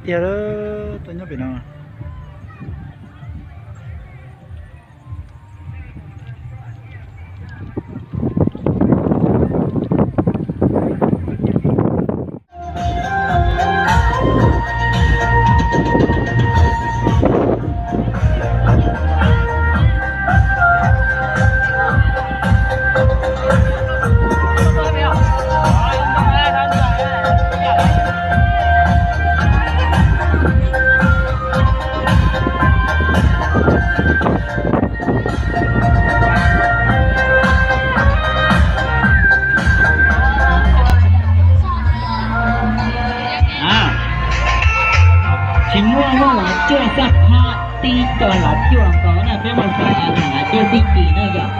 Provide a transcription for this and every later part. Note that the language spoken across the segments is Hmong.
Tiag lawm, tuaj nyob pem no. Tsis muaj muaj lov cuaj xab phab, tib co lov cuaj nkaus na, peb mus xav lov cuaj xib kis na yom.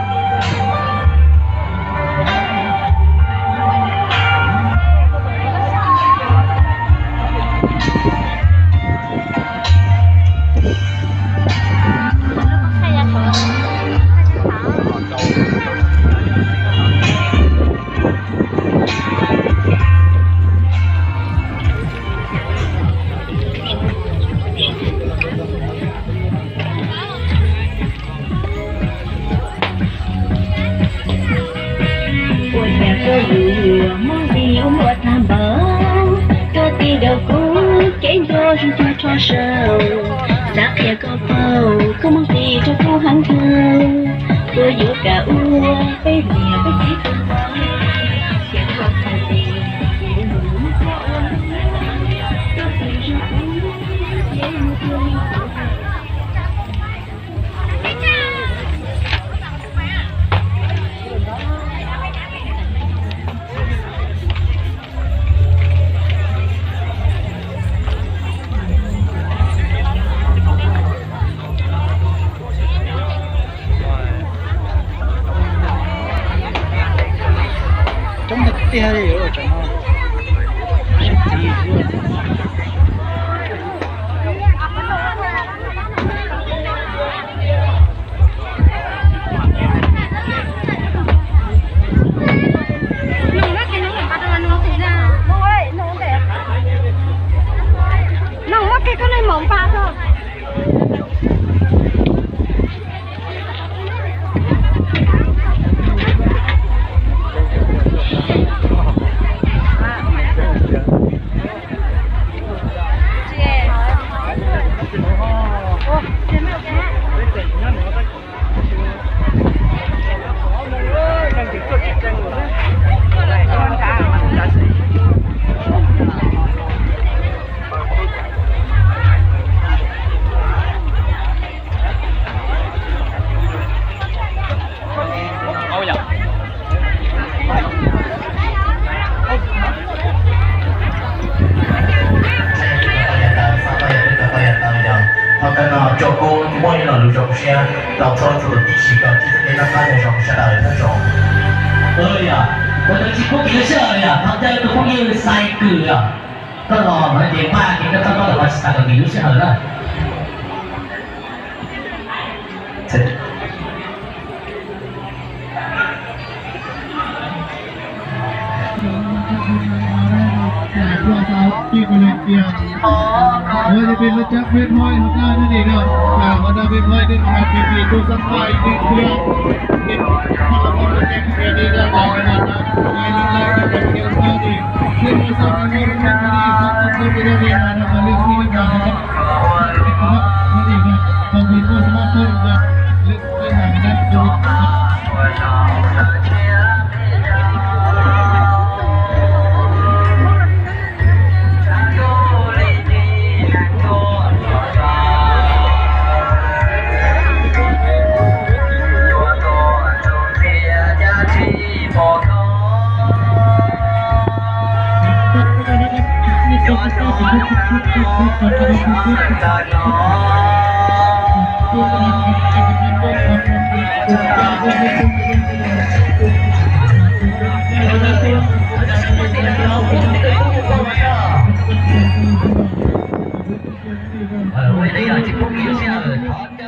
Ua cas koj yuav muaj nqis ua luaj tag npaum, koj tig rau kuv kev nco zeeg cuag tsho saum, xav qhia koj paub koj muaj nqis rau kuv heev kawg, koj yuav kam ua peb niam peb txiv tag npaum, xyov koj txhais tes, koj mus ua koj tsis zoo kuv, ces mus tua li kuv. Coob tiag tiag li, tsam no. Noj muab kiag koj nej maum npab tso. Ho koj no tso kuv muaj ib lo lus zoo siab rau txhua txhua tus tib si kom txhua txhua kev noj qab nyob zoo sawv daws nyob zoo. Yog, kuv tus txiv phooj ywg sij hawm yog thov caw tus phooj ywg Xais Kwm yog koj los hais tias npaj kev noj qab nyob zoo los ho tsis tas kom nqis lub sij hawm na. Ua peb lub cab peb hmai hauv dab ne, hauv dab peb hmai ne, peb pib tuaj xab pais ne, peb pib tuaj xab pais ne. Ua li no ces phooj ywg sawv daws thov